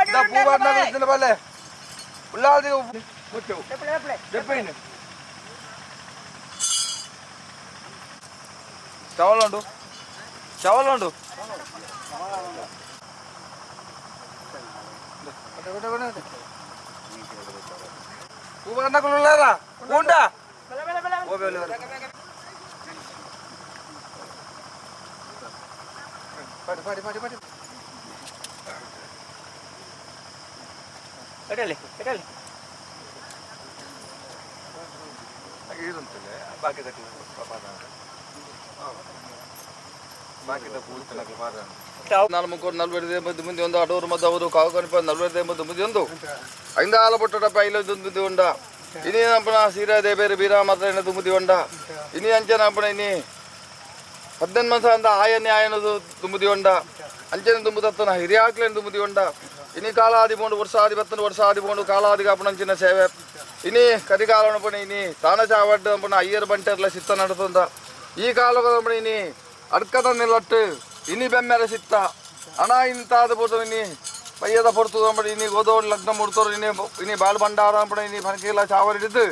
ಪೂ ಉಳ್ಳಾದಿ ಚವಲುಂಡು ಚವಲುಂಡು ಉಂಡಾ ಪಾಡಿ ಪಾಡಿ ಪಾಡಿ ಕಟ್ಟಲಿ ಕಟ್ಟಲಿ ಇರುಂತಲೆ ಬಾಕಿ ಬಾಕಿದ ಪೂರ್ತಿ ಪಾದ ನಾಲ್ಕು ನಲ್ವೈದು ಮುಂದೆ ಒಂದು ಅಡೂರು ಮದ್ದು ಅವರು ಕಾವು ಕನಪ ನಲ್ವೈದು ಮುಂದೆ ಒಂದು ಐಂದಾಲ ಪೊಟ್ಟಡ ಪೈಲ ದುಂಬುದಿ ಉಂಡ ಇನಿ ನಂಪಣ ಸೀರಾ ದೇಬೇರು ಬೀರಾ ಮಾತ್ರ ದುಂಬುದಿ ಉಂಡ ಇನಿ ಅಂಚೆ ನಂಪಣ ಇನಿ ಹದಿನೆಂಟು ಮನ್ಸ ಅಂದ ಆಯನೆ ಆಯನದು ದುಂಬುದಿ ಉಂಡ ಅಂಚನೆ ದುಂಬುದತ್ತನ ಹಿರಿಯಾಕ್ಲೇನು ದುಂಬುದಿ ಉಂಡ ಇನಿ ಕಾಲಾದಿ ಪೋಂಡು ವರ್ಷಾದಿ ಬತ್ತನ ವರ್ಷಾದಿ ಪೋಂಡು ಕಾಲಾದಿ ಕಾಪಣಂಚಿನ ಸೇವೆ ಇನಿ ಕರಿಕಾಲನ ಪಣ ಇನಿ ತಾನ ಚಾವಡ್ಡು ಪಣ ಅಯ್ಯರ್ ಬಂಟರ್ಲ ಸಿತ್ತ ನಡತಂದ ಈ ಕಾಲದ ಇನಿ ಅಡ್ಕದ ನಿಲ್ಲಟ್ಟು ಇನಿ ಬೆಮ್ಮೆರ ಸಿತ್ತ ಅಣ ಇಂತಾದ ಪೋತು ಇನಿ ಪಯ್ಯದ ಪೊರ್ತು ಇನಿ ಗೋದೋಡ್ ಲಗ್ನ ಮುಡ್ತೋರು ಇನಿ ಇನಿ ಬಾಲ್ ಭಂಡಾರ ಪಣ ಇನಿ ಫನಕೀಲ ಚಾವರಿಡಿದ್ದು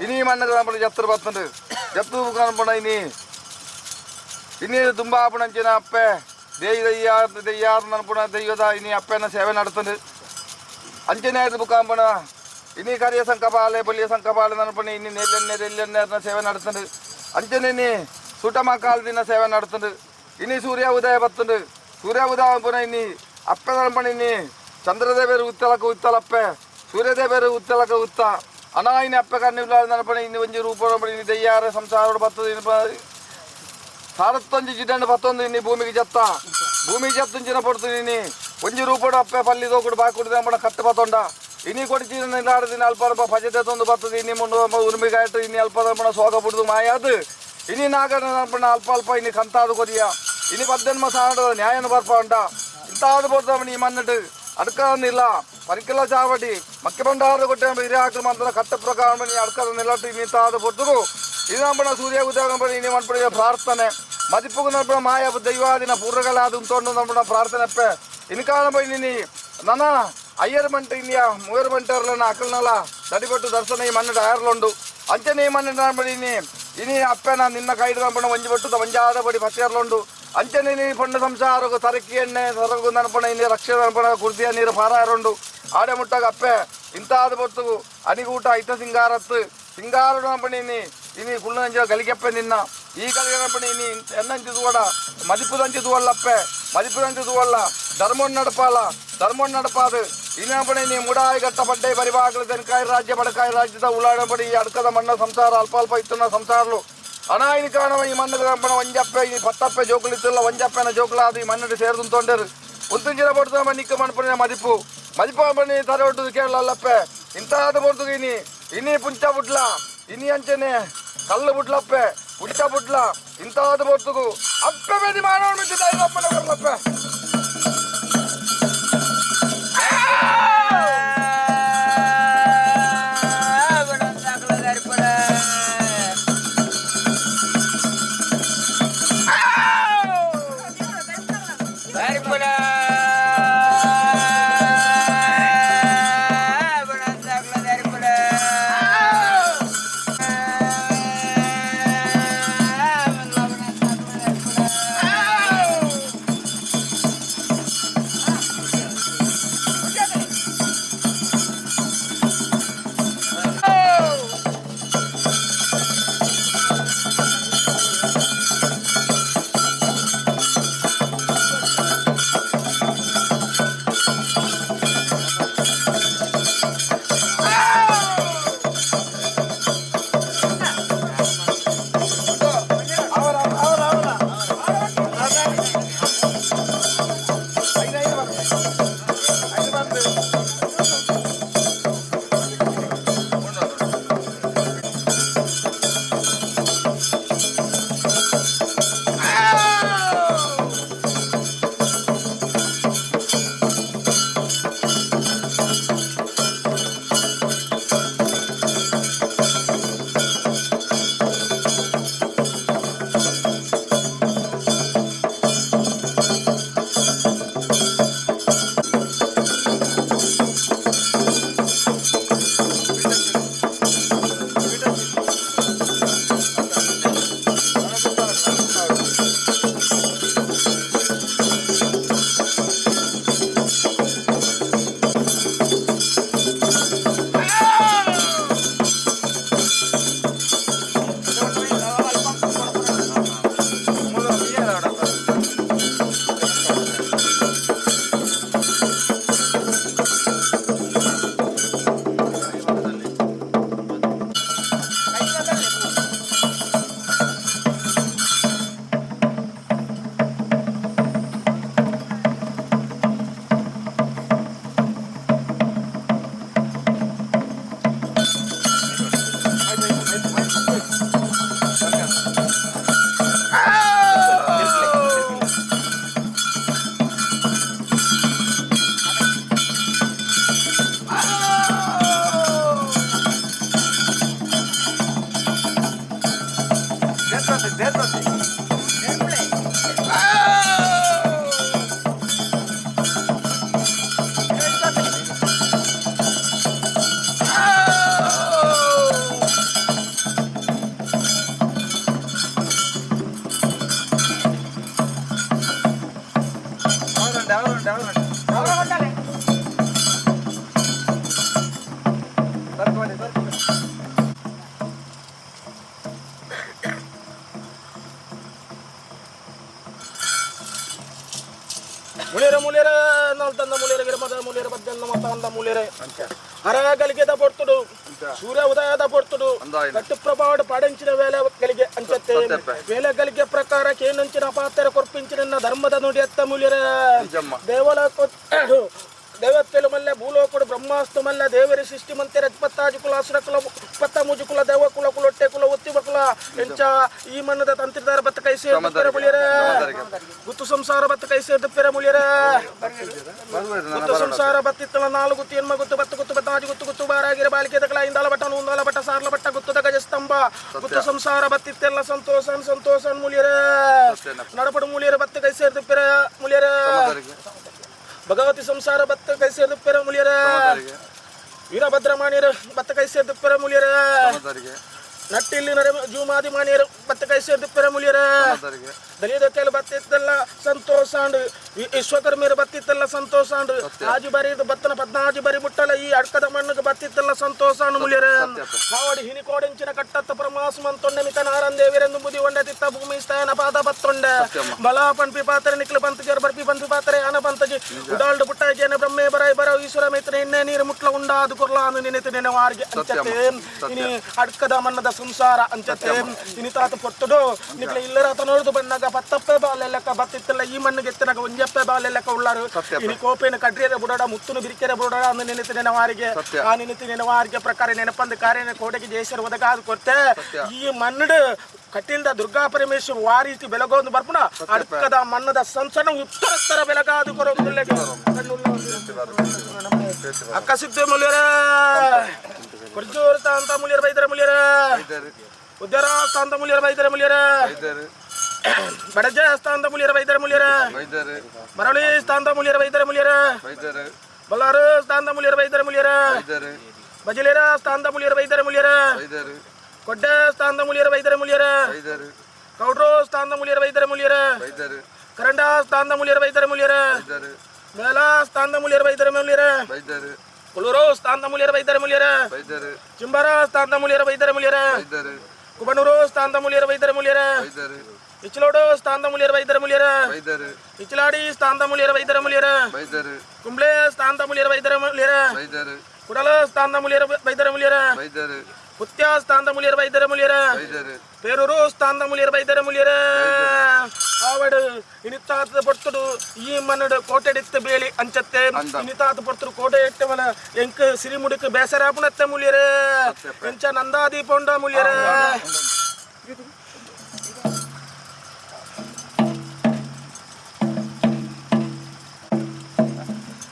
ಇನಿ ಮಣ್ಣು ಪಣ ಜತ್ರ ಬತ್ತಂಡು ಜತ್ತು ಪಣ ಇನಿ ಇನಿ ದುಂಬಾಪಣಂಚಿನ ಅಪ್ಪೆ ದೇಯಿ ದಯ್ಯಾರ್ ದೆಯ್ಯಾರ್ ನನ್ಪುಣ ದೈವದ ಇನಿ ಅಪ್ಪೆನ ಸೇವೆ ನಡ್ತಂಡು ಅಂಚನೆ ಬುಕ್ಕಾಂಪಣ ಇನಿ ಕರಿಯ ಸಂಕಪಾಲೆ ಬಲಿಯ ಸಂಕಪಾಲೆ ನನ್ಪಣ ಇನಿ ನೆಲ್ಲೆನ್ನೆ ದೆಲ್ಲೆನ್ನೆ ಸೇವೆ ನಡ್ತಂಡು ಅಂಚನೆ ಇನಿ ಸುಟಮ ಕಾಲದಿನ ಸೇವೆ ನಡ್ತಂಡು ಇನಿ ಸೂರ್ಯ ಉದಯ ಬತ್ತಂಡು ಸೂರ್ಯ ಉದಯ ಪುನ ಇನಿ ಅಪ್ಪೆ ನನ್ಪಣ ಇನಿ ಚಂದ್ರದೇವರು ಉತ್ತಲಕ ಉತ್ತಲಪ್ಪೆ ಸೂರ್ಯದೇವರು ಉತ್ತಲಕ ಉತ್ತ ಅನಾ ಇನಿ ಅಪ್ಪೆ ಕಣ್ಣು ನನ್ಪಣ ಇನಿ ಒಂಜಿ ರೂಪ ಇನಿ ದೆಯ್ಯಾರ ಸಂಸಾರೋಡು ಬತ್ತದ ಇನಿ ಸಾರತ್ತೊಂಜಿ ಜಿಡಂಡು ಪತ್ತೊಂದು ಇನಿ ಭೂಮಿಗೆ ಜತ್ತ ಭೂಮಿಗೆ ಜತ್ತುಂಚಿನ ಪೊಡ್ತು ಇನಿ ಒಂಜಿ ರೂಪಡು ಅಪ್ಪೆ ಪಲ್ಲಿ ದೋಕುಡು ಬಾಕುಡು ಅಂಬಣ ಕಟ್ಟು ಪತ್ತೊಂಡ ಇನಿ ಕೊಡಿಚಿ ನಿಲ್ಲಾಡದಿನ ಅಲ್ಪ ಅಲ್ಪ ಪಜೆ ತಂದು ಬತ್ತದ ಇನಿ ಮುಂಡು ಉರುಮಿಗಾಯ್ತು ಇನಿ ಅಲ್ಪ ಅಂಬಣ ಸೋಗ ಬುಡ್ದು ಮಾಯಾದು ಇನಿ ನಾಗನ ಅಲ್ಪ ಅಲ್ಪ ಇನಿ ಕಂತಾದು ಕೊರಿಯ ಇನಿ ಪದ್ದೆನ್ಮ ಸಾಂಡ ನ್ಯಾಯನ ಬರ್ಪ ಉಂಟ ಇಂತಾದು ಪೊಡ್ತಮ್ಮ ನೀ ಮನ್ನಿಟ್ಟು ಅಡ್ಕನಿಲ್ಲ ಪರಿಕಲ ಚಾವಡಿ ಮಕ್ಕೆ ಬಂಡಾರದ ಕೊಟ್ಟೆ ಹಿರಿಯಾಕ್ರ ಮಂತ್ರ ಕಟ್ಟ ಪ್ರಕಾರ ನೀ ಅಡ್ಕದ ನಿಲ್ಲಟ್ಟು ಇನಿ ತಾದು ಪೊಡ್ತುಗು ಇದಂಬಣ ಸೂರ್ಯ ಉದ್ಯೋಗ ಇನಿ ಮನ್ಪಡಿಯ ಪ್ರಾರ್ಥನೆ ಮದಿಪ್ಪುಗು ನಡ್ಪಣ ಮಾಯ ದೈವಾದಿನ ಪೂರ್ವಗಳಾದ ಉಂಟೊಂಡು ನಡ್ಪಣ ಪ್ರಾರ್ಥನೆಪ್ಪೆ ಇನ್ಕಾಲ ಇನಿ ನನ್ನ ಅಯ್ಯರ್ ಬಂಟ ಇನಿಯ ಮೂವರು ಬಂಟರ್ಲನ ಅಕಲ್ನಲ ದಡಿಪಟ್ಟು ದರ್ಶನ ಈ ಮನ್ನಡ ಆಯರ್ಲುಂಡು ಅಂಚನೆ ಈ ಮನ್ನಡ ಇನಿ ಇನಿ ಅಪ್ಪೆನ ನಿನ್ನ ಕೈಡು ನಂಪಣ ಒಂಜಿ ಪಟ್ಟು ಒಂಜಾದ ಪಡಿ ಪತ್ತೇರ್ಲುಂಡು ಅಂಚನೆ ನೀ ಪಣ್ಣ ಸಂಸಾರಗು ತರಕಿ ಎಣ್ಣೆ ಸರಗು ನನಪಣ ಇನಿ ರಕ್ಷೆ ನನಪಣ ಕುರ್ತಿಯ ನೀರು ಪಾರಾಯರುಂಡು ಆಡೆ ಮುಟ್ಟಾಗ ಅಪ್ಪೆ ಇಂತಾದ ಪೊತ್ತು ಅನಿಗೂಟ ಐತ ಸಿಂಗಾರತ್ತು ಸಿಂಗಾರ ನನಪಣ ಇನಿ ಇನಿ ಕುಳ್ಳಂಜ ಗಲಿಗೆಪ್ಪೆ ನಿನ್ನ ಈ ಗಲಿಗೆ ಇನಿ ಎನ್ನಂಚಿ ತೂವಡ ಮದಿಪುದಂಚಿ ತೂವಲ್ಲಪ್ಪೆ ಮದಿಪುದಂಚಿ ತೂವಲ್ಲ ಧರ್ಮನ್ ನಡಪಾಲ ಧರ್ಮನ್ ನಡಪಾದು ಇನಪಣೆ ನೀ ಮುಡಾಯಿ ಗಟ್ಟ ಪಡ್ಡೆ ಪರಿವಾಗಲು ತೆನ್ಕಾಯಿ ರಾಜ್ಯ ಬಡಕಾಯಿ ರಾಜ್ಯದ ಉಳ್ಳಾಡಪಡಿ ಈ ಅಡ್ಕದ ಮಣ್ಣ ಸಂಸಾರ ಅಲ್ಪ ಅಲ್ಪ ಇತ್ತನ ಸಂಸಾರಲು ಅನಾಯಿನ ಕಾಣವ ಈ ಮಣ್ಣು ಕಂಪಣ ಒಂಜಪ್ಪೆ ಈ ಪತ್ತಪ್ಪೆ ಜೋಕುಲು ಇತ್ತಲ್ಲ ಒಂಜಪ್ಪೆನ ಜೋಕುಲ ಅದು ಈ ಮಣ್ಣು ಸೇರ್ದು ತೊಂಡರು ಉಂತುಂಜಿನ ಪಡ್ತು ನಿಕ್ಕ ಮಣ್ಪಣಿನ ಮದಿಪು ಮದಿಪು ಬಣ್ಣಿ ತಲೆ ಒಟ್ಟು ಕೇಳಲ್ಲಪ್ಪೆ ಇಂತಾದ ಪೊರ್ತು ಇನಿ ಇನಿ ಪುಂಚ ಬುಡ್ಲ ಇನಿ ಅಂಚನೆ ಕಲ್ಲು ಬುಡ್ಲಪ್ಪೆ ಪುಂಚ ಬುಡ್ಲ ಇಂತಾದ ಪೊರ್ತುಗು ಅಪ್ಪೆ ಬೇದಿ ಮಾನವನ ಮಿತ್ತ ದೈವ ಅಪ್ಪನ ಬರ್ಲಪ್ಪೆ. ಮುಳಿಯರ ಮುಳಿಯರ ನಾಲ್ತಂದ ಮುಳಿಯರ ಗಿರಮದ ಮುಳಿಯರ ಬದ್ದನ್ನ ಮತಾಂದ ಮುಳಿಯರ ಅರಗಲಿಗೆದ ಪೊರ್ತುಡು ಸೂರ್ಯ ಉದಯದ ಪೊರ್ತುಡು ಕಟ್ಟು ಪ್ರಭಾವಡು ಪಡಂಚಿನ ವೇಳೆ ಗಳಿಗೆ ಅಂಚತ್ತೆ ವೇಳೆ ಗಳಿಗೆ ಪ್ರಕಾರ ಕೇನಂಚಿನ ಪಾತ್ರ ಕೊರ್ಪಿಂಚಿನ ಧರ್ಮದ ನುಡಿಯತ್ತ ಮುಳಿಯರ ದೇವಲ ದೇವತ್ತೆಲು ಮಲ್ಲೆ ಭೂಲೋಕುಡು ಬ್ರಹ್ಮಾಸ್ತು ಮಲ್ಲ ದೇವರಿ ಸೃಷ್ಟಿ ಮಂತೆ ರಜ್ಪತ್ತಾಜು ಕುಲ ಅಸುರ ಕುಲ ಪತ್ತ ಮುಜು ಕುಲ ದೇವ ಕುಲ ಕುಲೊಟ್ಟೆ ಕುಲ ಒತ್ತಿವ ಕುಲ ಎಂಚ ಈ ಮಣ್ಣದ ತಂತ್ರಿದಾರ ಬತ್ತ ಕೈ ಸೇರ್ದು ಮುಳಿಯರ ಗುತ್ತು ಸಂಸಾರ ಬತ್ತ ಕೈ ಸೇರ್ದು ಪೆರ ಮುಳಿಯರ ಗುತ್ತು ಸಂಸಾರ ಬತ್ತಿತ್ತಲ ನಾಲು ಗುತ್ತು ಎನ್ಮ ಗುತ್ತು ಬತ್ತು ಗುತ್ತು ಬತ್ತಾಜು ಗುತ್ತು ಗುತ್ತು ಬಾರಾಗಿರ ಬಾಲಿಕೆ ತಕಲ ಇಂದಾಲ ಬಟ್ಟ ನೂಂದಾಲ ಬಟ್ಟ ಸಾರ್ಲ ಬಟ್ಟ ಗುತ್ತದ ಗಜಸ್ತಂಭ ಗುತ್ತು ಸಂಸಾರ ಬತ್ತಿತ್ತೆಲ್ಲ ಸಂತೋಷನ್ ಸಂತೋಷನ್ ಮುಳಿಯರ ನಡಪಡು ಮುಳಿಯರ ಬತ್ತ ಕೈ ಸೇರ್ದು ಪೆರ ಮುಳಿಯರ ಭಗವತಿ ಸಂಸಾರ ಬತ್ತ ಕೈ ಸೇರ್ದು ಪೆರ ಮುಳಿಯರ ವೀರಭದ್ರಮಾಣಿಯರ ಬತ್ತ ಕೈ ಸೇರ್ದು ಪೆರ ಮುಳಿಯರ ನಟ್ಟಿಲ್ಲಿ ನರ ಜೂಮಾದಿ ಮಾಣಿಯರ ಬತ್ತ ಕೈ ಸೇರ್ದು ಪೆರ ಮುಳಿಯರ ದಲಿತ ಕೆಲ ಬತ್ತಿತ್ತಲ್ಲ ಸಂತೋಷಾಂಡ್ ವಿಶ್ವಕರ್ಮಿಯರ ಬತ್ತಿತ್ತಲ್ಲ ಸಂತೋಷಾಂಡ್ ಆಜು ಬಾರಿ ಬತ್ತನ ಪದ್ನಾಜು ಬಾರಿ ಮುಟ್ಟಲ ಈ ಅಡ್ಕದ ಮಣ್ಣಿಗೆ ಬತ್ತಿತ್ತಲ್ಲ ಸಂತೋಷಾಂಡ್ ಮುಳಿಯರ ಕಾವಡಿ ಹಿನಿಕೋಡೆಂಚಿನ ಕಟ್ಟತ್ತ ಪರಮಾಸು ಮಂತೊಂಡೆ ಮಿತ ನಾರಂದೇವಿರೆಂದು ಮುದಿ ಒಂಡೆ ತಿತ್ತ ಭೂಮಿ ಸ್ಥಾನ ಪಾದ ಬತ್ತೊಂಡೆ ಬಲ ಪಂಪಿ ಪಾತ್ರೆ ನಿಕ್ಲು ಪಂತ ಜರ್ ಬರ್ಪಿ ಪಂಪಿ ಪಾತ್ರೆ ಅನ ಪಂತಜಿ ಉಡಾಲ್ಡು ಪುಟ್ಟ ಜನ ಬ್ರಹ್ಮೆ ಬರೈ ಬರ ಈಶ್ವರ ಮೈತ್ರ ಎಣ್ಣೆ ನೀರು ಮುಟ್ಲ ಉಂಡಾದು ಕೊರ್ಲಾನು ನೆನೆತು ನೆನವಾರ್ಗೆ ಅಂಚತೆ ಇನಿ ಅಡ್ಕದ ಮನ್ನದ ಸಂಸಾರ ಅಂಚತೆ ಇನಿ ತಾತ ಪೊತ್ತುಡು ನಿಕ್ಲ ಇಲ್ಲರ ತನೋರ್ದು ಬಣ್ಣಗ ಪತ್ತಪ್ಪೆ ಬಾಲೆಲ್ಲಕ್ಕ ಬತ್ತಿತ್ತಲ್ಲ ಈ ಮಣ್ಣಿಗೆ ಎತ್ತನಾಗ ಒಂಜಪ್ಪೆ ಬಾಲೆಲ್ಲಕ್ಕ ಉಳ್ಳಾರು ಇನಿ ಕೋಪೇನ ಕಡ್ರಿಯರ ಬುಡಡ ಮುತ್ತುನು ಬಿರಿಕೆರೆ ಬುಡಡ ಅಂದು ನೆನೆತು ನೆನವಾರಿಗೆ ಆ ನೆನೆತು ನೆನವಾರಿಗೆ ಪ್ರಕಾರ ನೆನಪಂದು ಕಾರ್ಯನ ಕೋಟೆಗೆ ಜಯಸರು ಒದಗಾದು ಕೊರ್ತೆ ಈ ಮಣ್ಣು ಕಟ್ಟಿಲ್ದ ದುರ್ಗಾ ಪರಮೇಶ್ವರ ವಾರೀತಿ ಬೆಳಗೋಂದು ಬರ್ಪುಣ ಅಡ್ಕದ ಮಣ್ಣದ ಸಂಸನ ಉತ್ತರತ್ತರ ಬೆಳಗಾದು ಕೊರೊಂದುಲ್ಲೆ ಅಕ್ಕ ಸಿದ್ಧ ಮುಲಿಯರ ಕುರ್ಜೂರ್ ತಾಂತ ಮುಲಿಯರ ಬೈದರ ಮುಲಿಯರ ಉದ್ಯಾರ ತಾಂತ ಮುಲಿಯರ ಬೈದರ ಮುಲಿಯರ ಬಡಜ ಸ್ಥಾನದ ಮುಲಿಯರ ಬೈದರ ಮುಲಿಯರ ಮರಳಿ ಸ್ಥಾನದ ಮುಲಿಯರ ಬೈದರ ಮುಲಿಯರ ಬಲ್ಲಾರು ಸ್ಥಾನದ ಮುಲಿಯರ ಬೈದರ ಮುಲಿಯರ ಬಜಲೇರ ಸ್ಥಾನದ ಮುಲಿಯರ ಬೈದರ ಮುಲಿಯರ ಕೊಡ್ಡ ಸ್ಥಾನದ ಮುಲಿಯರ ಬೈದರ ಮುಲಿಯರ ಕೌಡ್ರು ಸ್ಥಾನದ ಮುಲಿಯರ ಬೈದರ ಮುಲಿಯರ ಕರಂಡ ಸ್ಥಾನದ ಮುಲಿಯರ ಬೈದರ ಮುಲಿಯರ ಮೇಲ ಸ್ಥಾನದ ಮುಲಿಯರ ಬೈದರ ಮುಲಿಯರ ಕುಳೂರು ಸ್ಥಾನದ ಮುಲಿಯರ ಬೈದರ ಮುಲಿಯರ ಚಿಂಬಾರ ಸ್ಥಾನದ ಮುಲಿಯರ ಬೈದರ ಮುಲಿಯರ ಕುಬನೂರು ಸ್ಥಾನದ ಮುಲಿಯರ ಬೈದರ ಮುಲಿಯರ ಇಚ್ಚಲೋಡು ಸ್ಥಾನದ ಮುಲಿಯರ ಬೈದರ ಮುಲಿಯರ ಇಚ್ಚಲಾಡಿ ಸ್ಥಾನದ ಮುಲಿಯರ ಬೈದರ ಮುಲಿಯರ ಕುಂಬ್ಳೆ ಸ್ಥಾನದ ಮುಲಿಯರ ಬೈದರ ಮುಲಿಯರ ಕುಡಲ ಸ್ಥಾನದ ಮುಲಿಯರ ಬೈದರ ಮುಲಿಯರ ಪುತ್ಯ ಸ್ಥಾನದ ಮುಲಿಯರ ಬೈದರ ಮುಲಿಯರ ಪೇರೂರು ಸ್ಥಾನದ ಮುಲಿಯರ ಬೈದರ ಮುಲಿಯರ ಆವಡು ಇನಿತಾತದ ಪೊರ್ತುಡು ಈ ಮನ್ನಡು ಕೋಟೆಡಿತ್ತ ಬೇಲಿ ಅಂಚತ್ತೆ ಇನಿತಾತ ಪೊರ್ತುಡು ಕೋಟೆ ಇಟ್ಟವನ ಎಂಕ್ ಸಿರಿಮುಡಿಕ್ ಬೇಸರಾಪುಣತ್ತೆ ಮುಲಿಯರ ಎಂಚ ನಂದಾದೀಪ ಉಂಡ ಮುಲಿಯರ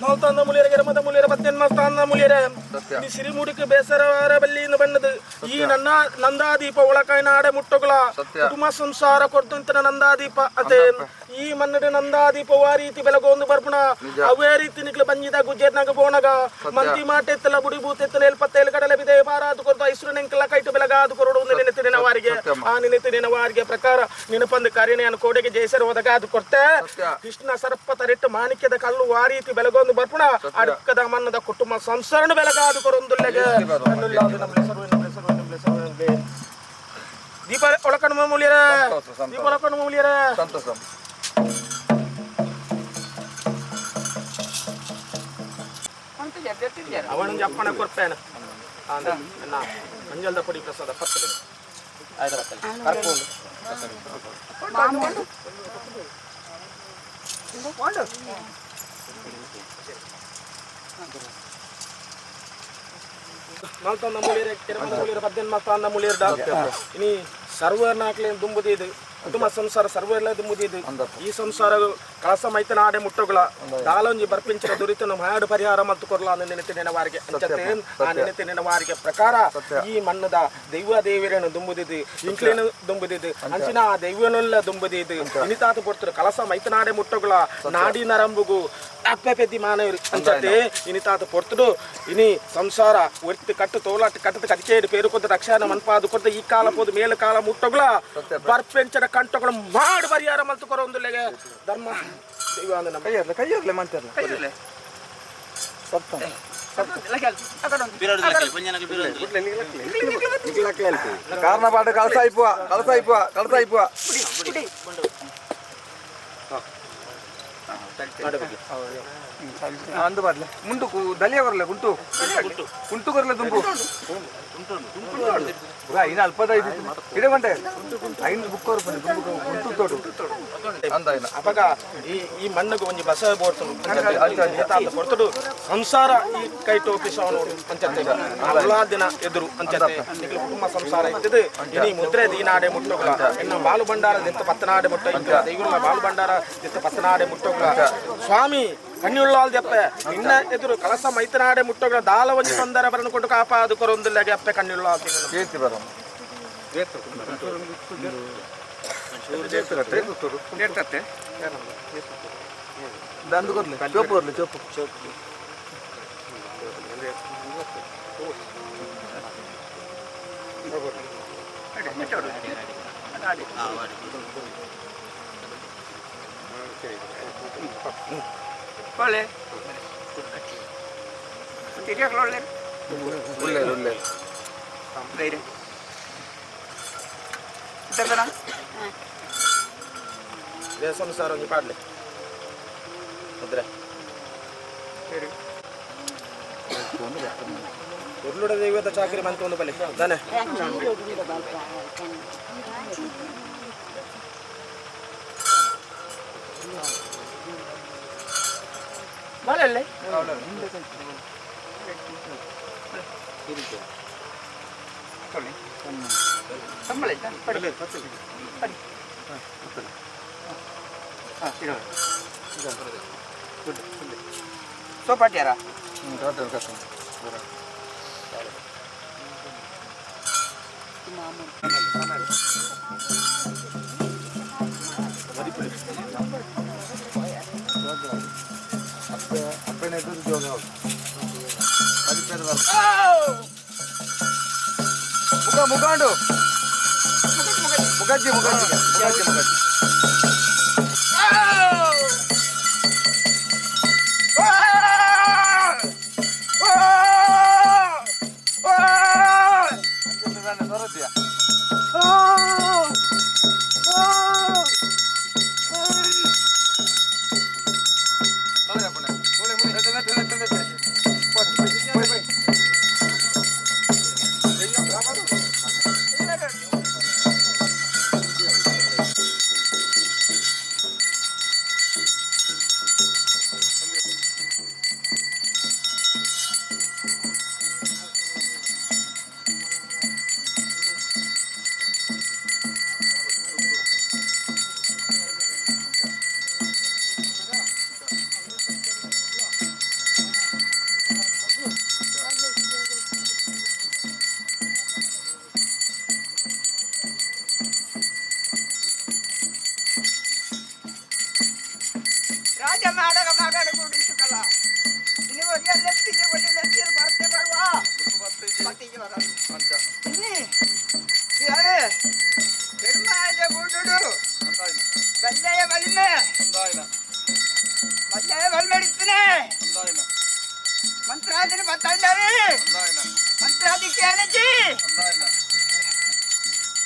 ನಾಲ್ತಾಂದ ಮುಲಿಯರ ಗೆರಮದ ಮುಲಿಯರ ಪತ್ತೆನ್ಮ ಸ್ಥಾನ ಮುಲಿಯರ ಈ ಸಿರಿಮುಡಿಕ್ ಬೇಸರವಾರ ಬಲ್ಲಿಯಿಂದ ಬಣ್ಣದು ಈ ನನ್ನ ನಂದಾದೀಪ ಒಳಕಾಯಿ ನಾಡೆ ಮುಟ್ಟುಗಳ ಕುಟುಂಬ ಸಂಸಾರ ಕೊಡ್ತಂತನ ನಂದಾದೀಪ ಅದೇ ಈ ಮನ್ನಡ ನಂದಾದೀಪ ಆ ರೀತಿ ಬೆಳಗೊಂದು ಬರ್ಪುಣ ಅವೇ ರೀತಿ ನಿಕ್ಲ ಬಂಜಿದ ಗುಜ್ಜೆರ್ನಾಗ ಪೋಣಗ ಮಂತಿ ಮಾಟೆತ್ತಲ ಬುಡಿ ಬೂತೆತ್ತಲ ಎಲ್ಪತ್ತೇಳು ಕಡಲೆ ಬಿದೆ ಬಾರಾದು ಕೊರದು ಐಶ್ವರ ನೆಂಕಲ ಕೈಟು ಬೆಳಗಾದು ಕೊರಡು ಒಂದು ನೆನೆತು ನೆನವಾರಿಗೆ ಆ ನೆನೆತು ನೆನವಾರಿಗೆ ಪ್ರಕಾರ ನೆನಪಂದು ಕಾರ್ಯನೆಯನ್ನು ಕೋಡೆಗೆ ಜಯಸರ ಒದಗಾದು ಕೊಡ್ತೆ ಕೃಷ್ಣ ಸರ್ಪ ತರಿಟ್ಟು ಮಾಣಿಕ್ಯದ ಕಲ್ಲು ಆ ರೀತಿ ಬೆಳಗೊಂದು ಬರ್ಪುಣ ಅಡ್ಕದ ಮನ್ನದ ಕುಟುಂಬ ಸಂಸಾರನು ಬೆಳಗಾದು ಕೊರೊಂದುಲ್ಲೆಗೆ ದೀಪ ಒಳಕಣ್ಣು ಮೂಲಿಯರ ದೀಪ ಒಳಕಣ್ಣು ಮೂಲಿಯರ ಸಂತೋಷ. ಅವನೊಂದು ಅಪ್ಪನ ಕೊರ್ಪೇನ ಮಂಜಲ್ದ ಕೊಡಿ ಪ್ರಸಾದ ಪತ್ತಲೆ ನಾಲ್ತೊಂದ ಮೂಲಿಯರ ಕೆರಮದ ಮೂಲಿಯರ ಪದ್ದೆನ್ ಮಸ್ತಾಂದ ಮೂಲಿಯರ ಇನಿ ಸರ್ವರ್ನಾಕ್ಲೆ ದುಂಬುದಿದು ಕುಟುಂಬ ಸಂಸಾರ ಸರ್ವೆಲ್ಲ ದುಂಬುದಿದು ಈ ಸಂಸಾರ ಕಳಸ ಮೈತನಾಡೆ ಮುಟ್ಟುಗಳ ದಾಲೊಂಜಿ ಬರ್ಪಿಂಚಿನ ದುರಿತನ ಮಾಡು ಪರಿಹಾರ ಮತ್ತು ಕೊರ್ಲ ನೆನೆತಿ ನೆನವಾರಿಗೆ ಅಂಚತೆ ಆ ನೆನೆತಿ ನೆನವಾರಿಗೆ ಪ್ರಕಾರ ಈ ಮಣ್ಣದ ದೈವ ದೇವರೇನು ದುಂಬುದಿದು ಇಂಕ್ಲೇನು ದುಂಬುದಿದು ಅಂಚಿನ ಆ ದೈವನೆಲ್ಲ ದುಂಬುದಿದು ಇನಿತಾತ ಪೊರ್ತರು ಕಳಸ ಮೈತನಾಡೆ ಮುಟ್ಟುಗಳ ನಾಡಿ ನರಂಬುಗು ಅಪ್ಪೆ ಪೆದ್ದಿ ಮಾನವರು ಅಂಚತೆ ಇನಿತಾತ ಪೊರ್ತುಡು ಇನಿ ಸಂಸಾರ ಒರ್ತಿ ಕಟ್ಟು ತೋಲಾಟ ಕಟ್ಟದ ಕದಿಕೇಡು ಪೇರು ಕೊದ್ದ ರಕ್ಷಣ ಮನ್ಪಾದು ಕೊದ್ದ ಈ ಕಾಲ ಪೋದು ಮೇಲು ಕಾಲ ಮುಟ್ಟುಗಳ ಬರ್ಪೆಂಚನ ಕಂಟಗಳು ಮಾಡು ಪರಿಹಾರ ಮಲ್ತು ಕೊರೊಂದುಲ್ಲೆಗೆ ಧರ್ಮ ದೈವ ಅಂದು ನಮ್ಮ ಕೈಯರ್ಲೆ ಕೈಯರ್ಲೆ ಮಂತಿರ್ಲೆ ಕೈಯರ್ಲೆ. ಕಾರಣ ಪಾಠ ಕಳಸಾಯಿಪುವ ಕಳಸಾಯಿಪುವ ಕಳಸಾಯಿಪುವ. ಅಂದು ಬರ್ಲೆ ಮುಂಡು ದಲಿಯ ಕೊರಲೆ ಕುಂಟು ಕುಂಟು ಕೊರಲೆ ತುಂಬು ಇನ್ನು ಅಲ್ಪದ ಐದು ಇಡೆ ಗಂಟೆ ಐದು ಬುಕ್ ಕೊರಪಂడి ತುಂಬು ಕುಂಟು ತೋಡು ಅಂದಾಯಿನ ಅಪಗ ಈ ಈ ಮಣ್ಣುಗು ಒಂಜಿ ಬಸ ಬೋರ್ತುಂಡು ಪೊರ್ತುಡು ಸಂಸಾರ ಈ ಕೈ ಟೋಪಿಸವನು ಅಂಚತ್ತೆ ಅಲ್ಲ ದಿನ ಎದುರು ಅಂಚತ್ತೆ ನಿಕ್ಲು ಕುಟುಂಬ ಸಂಸಾರ ಇತ್ತದು ಇನಿ ಮುದ್ರೆ ದೀನಾಡೆ ಮುಟ್ಟೋಗ್ಲ ಎನ್ನ ಬಾಲು ಭಂಡಾರ ದಿತ್ತ ಪತ್ತನಾಡೆ ಮುಟ್ಟ ದೈವರ ಬಾಲು ಭಂಡಾರ ದಿತ್ತ ಪತ್ತನಾಡೆ ಮುಟ್ಟೋಗ್ಲ ಸ್ವಾಮಿ ಕಣ್ಣಿಯುಳ್ಳಾಲ್ ದೆಪ್ಪೆ ಇನ್ನ ಎದುರು ಕಲಸ ಮೈತನಾಡೆ ಮುಟ್ಟೋಗ್ಲ ದಾಲ ಒಂಜಿ ತೊಂದರೆ ಬರನು ಕೊಟ್ಟು ಕಾಪಾದು ಕೊರೊಂದಿಲ್ಲಗೆ ಅಪ್ಪೆ ಕಣ್ಣಿಯುಳ್ಳಾಲ್ ಕೇತಿ ಬರಮ್ಮ ದಂದು ಕೊರ್ಲೆ ಚೋಪು ಕೊರ್ಲೆ ಚೋಪು ಉಳ್ಳೇರು ಉಳ್ಳೇರು. ಸಂಸಾರ ಒಂಜಿ ಪಾಡ್ಲೆ ಮುದ್ರೆ ಉರ್ಲುಡ ದೈವದ ಚಾಕರಿ ಮಂತ ಒಂದು ಬಲೆ ದಾನೆ ಬಾಲಲ್ಲೇ ಸಂಬಳ ಆಯ್ತಾ ಪಡಿ ಪಡಿ ಹಾಂ ಸೋಪ್ ಹಾಕ್ಯಾರಾ? ಹ್ಞೂ ಕಟ್ಟು ಕಟ್ಟು. ಅಪ್ಪನ ಎದುರು ಜೋಗ ಮುಖ ಮುಖಾಂಡು ಮುಖಜ್ಜಿ ಮುಖಜ್ಜಿ ಮುಖಜ್ಜಿ ಮುಖಜ್ಜಿ. ಸೊರದ್ಯಾ ರಾಜ ಮಾಡಗ ಮಗನ ಗುಡಿಸುಕಲ್ಲ ನೀವು ಎಲ್ಲೆತ್ತಿಗೆ ಒಳ್ಳೆತ್ತಿರು ಬರ್ತೆ ಬರುವ ಮತ್ತಿಗೆ ಬರ ಇನ್ನಿ ಯಾರೇ பெருமாஜ கூட்டுடு ಬಲ್ಲೆಯ ಬಲ್ಮೆ ಮಲ್ಲೆಯ ಬಲ್ಮೆಡಿಸ್ತೀನಿ ಮಂತ್ರಾದಿನ ಬತ್ತಾಂಡಾರಿ ಮಂತ್ರಾದಿ ಕೇಳಜಿ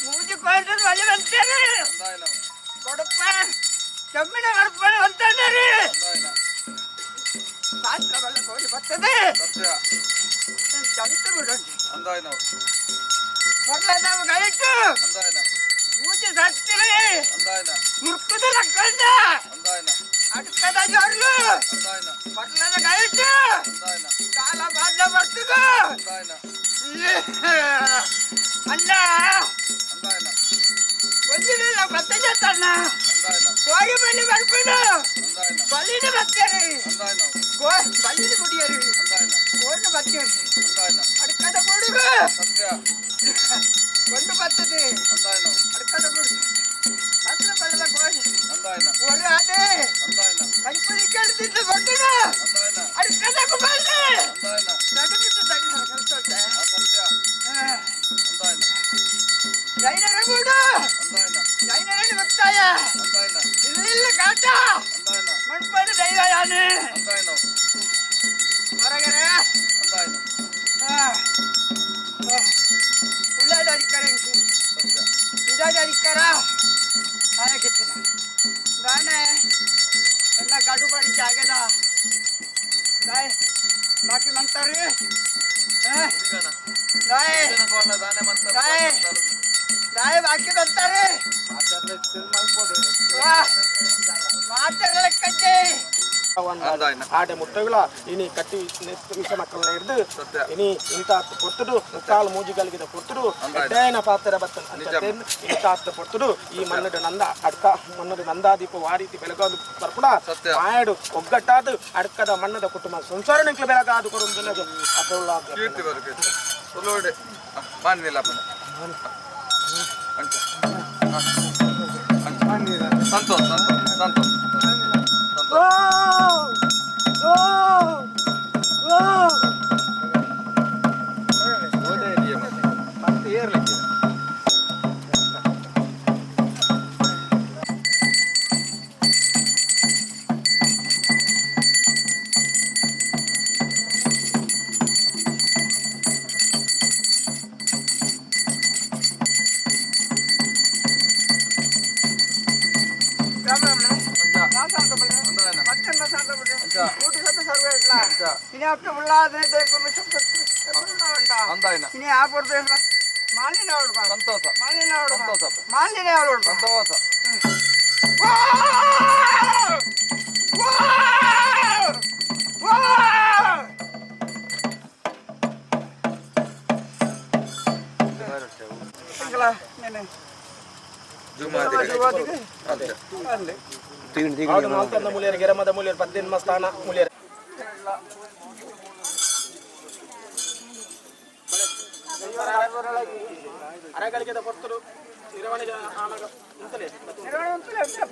ಮೂಜಿ ಕೋಲ್ದು ಬಲಿ ಬಂತೇನೆ ಕೊಡಪ್ಪ ಕೆಮ್ಮಿನ ಕೊಡಪ್ಪ ಅಂತಾಂಡಾರಿ ಪಾತ್ರ ಬಲ್ಲ ಕೋಡಿ ಬರ್ತದೆ ಚಂತ ಬಿಡು ಬರ್ಲದ ಗಾಯಿಟ್ಟು ಮೂಜಿ ಸತ್ತಿರಿ ಮುರ್ಕುದ ಲಕ್ಕಂಡ ಅಡ್ಕದ ಜೋರ್ಲು ಬರ್ಲದ ಗಾಯಿಟ್ಟು ಕಾಲ ಬಾಡ್ಲ ಬರ್ತದ ಅಣ್ಣ ಒಂದಿನ ಬತ್ತ ಜತ್ತಣ್ಣ ಕೋರಿ ಬಲಿ ಬರ್ಕೊಂಡು ಬಲಿನ ಬತ್ತೇರಿ ಬಲಿನ ಕುಡಿಯರಿ ಕೋರ್ನ ಬತ್ತೇರಿ ಅಡ್ಕದ ಕೊಡುಗ ಕೊಂಡು ಬರ್ತದೆ ಅಡ್ಕದ ಕೊಡು ಹತ್ರ ಬಲ್ಲದ ಕೋರಿ ಆಡೆ ಮುಟ್ಟಗಳ ಇನಿ ಕಟ್ಟಿ ವಿಷ ಮಕ್ಕಳನ್ನ ಹಿಡಿದು ಇನಿ ಇಂತ ಪೊರ್ತುಡು ಮುಕ್ಕಾಲು ಮೂಜಿಗಳಿಗೆ ಪೊರ್ತುಡು ಎಡ್ಡೇನ ಪಾತ್ರ ಬತ್ತನ್ ಇಂತ ಪೊರ್ತುಡು ಈ ಮಣ್ಣಡು ನಂದ ಅಡ್ಕ ಮಣ್ಣಡು ನಂದಾದೀಪ ವಾರೀತಿ ಬೆಳಗಾದು ಬರ್ಪುಣ ಮಾಯಡು ಒಗ್ಗಟ್ಟಾದು ಅಡ್ಕದ ಮಣ್ಣದ ಕುಟುಂಬ ಸಂಸಾರ ನಿಂಕ್ಲ ಬೆಳಗಾದು ಕೊರೊಂದು ಅಪುಳ್ಳ ಸಂತೋಷ ಸಂತೋಷ ഇനി ആ പുറത്ത് മാലിന്യ മാലിന്യ മാലിന്യ ಸಂತೋಷ. ಮೂಲ್ಯರ ಗೆರಮದ ಮೂಲ್ಯರ ಪದ್ದಿನ ಸ್ಥಾನ ಮೂಲ್ಯರ ಅರೆಗಳಿಗೆ ಕೊಡ್ತರು ನಿರ್ವಹಣೆಗೆ ಆನಾಗ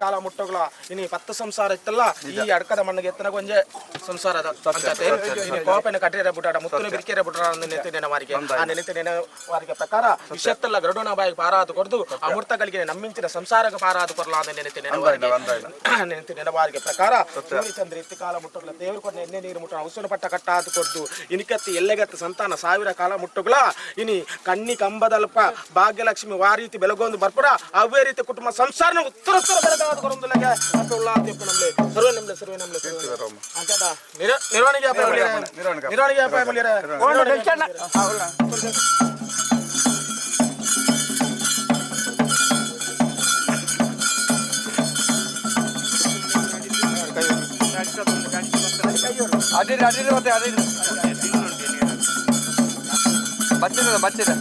ಕಾಲ ಮುಟ್ಟೋಗ್ಲ ಇನಿ ಪತ್ತು ಸಂಸಾರ ಇತ್ತಲ್ಲ ಈ ಅಡ್ಕದ ಮಣ್ಣಿಗೆ ಎತ್ತನ ಕೊಂಜೆ ಸಂಸಾರದ ಕೋಪೆನ ಕಟ್ಟಿರ ಬುಟಾಡ ಮುತ್ತುನ ಬಿರಿಕೆರೆ ಬುಟಾಡ ನೆನೆತಿನ ವಾರಿಗೆ ಆ ನೆನೆತಿನ ವಾರಿಗೆ ಪ್ರಕಾರ ವಿಷತ್ತಲ್ಲ ಗರುಡನ ಬಾಯಿಗೆ ಪಾರಾದು ಕೊಡ್ದು ಅಮೃತಗಳಿಗೆ ನಮ್ಮಿಂಚಿನ ಸಂಸಾರಕ್ಕೆ ಪಾರಾದು ಕೊರಲಾದ ನೆನೆತಿನ ನೆನೆತಿನ ವಾರಿಗೆ ಪ್ರಕಾರ ಸೂರ್ಯಚಂದ್ರ ಇತ್ತಿ ಕಾಲ ಮುಟ್ಟೋಗ್ಲ ದೇವರು ಕೊಟ್ಟ ಎಣ್ಣೆ ನೀರು ಮುಟ್ಟ ಅವಸರ ಪಟ್ಟ ಕಟ್ಟಾದು ಕೊಡ್ದು ಇನಿಕತ್ತಿ ಎಲ್ಲೆಗತ್ತು ಸಂತಾನ ಸಾವಿರ ಕಾಲ ಮುಟ್ಟುಗಳ ಇನಿ ಕಣ್ಣಿ ಕಂಬದಲ್ಪ ಭಾಗ್ಯಲಕ್ಷ್ಮಿ ವಾರೀತಿ ಬೆಳಗೊಂದು ಬರ್ಪುಡ ಅವೇ ರೀತಿ ಕುಟುಂಬ ಸಂಸಾರನ ಉತ್ತರ ಉತ್ತರ ಬೆಳಗಾದ ಕೊರೊಂದುಲಗೆ ಅಪ್ಪುಳ್ಳ ಅಂತ ನಮ್ಲೆ ಸರ್ವೇ ನಮ್ಲೆ ಸರ್ವೇ ನಮ್ಲೆ ಅಂಚದ ನಿರ್ವಹಣೆಗೆ ಅಪ್ಪ ನಿರ್ವಹಣೆಗೆ ಅಪ್ಪ ಅಡಿರಿ ಅಡಿರಿ ಮತ್ತೆ ಅಡಿರಿ ಬಚ್ಚಿದೆ ಬಚ್ಚಿದೆ.